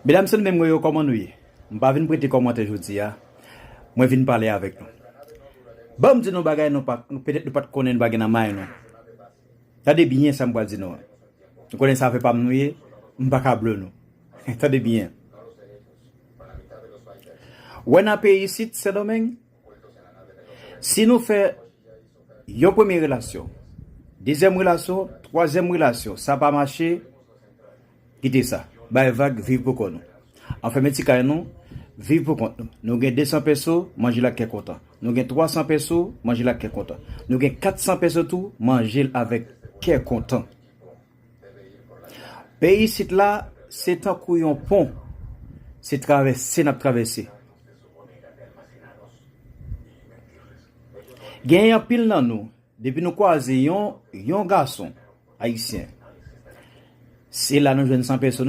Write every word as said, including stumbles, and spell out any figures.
Medam, se nou menm yo, kòman nou ye? M pa vin prete kòmantè jodi a. Mwen vin pale avèk nou. Ban m di nou bagay nou pa, petèt nou pa t konnen, nou pa gen nan may nou. Tande byen sa m pral di nou an. Nou konnen sa fè pa m nou ye, m pa ka blo nou. Tande byen. Wè nan peyi isit, Sendomeng, si nou fè yon premye relasyon, dezyèm relasyon, twazyèm relasyon, sa pa mache, kite sa. Bay vag, viv pou kò nou. Anfèmen ti kay nou, viv pou kont nou. Nou gen de san peso, manje l ak kè kontan. Nou gen twa san peso, manje l ak kè kontan. Nou gen kat san peso tou, manje l avèk kè kontan. Peyi isit la, se tankou yon pon. Se travèse n ap travèse. Gen anpil nan nou, depi nou kwaze yon, yon gason ayisyen, se la nou jwenn san peso nou,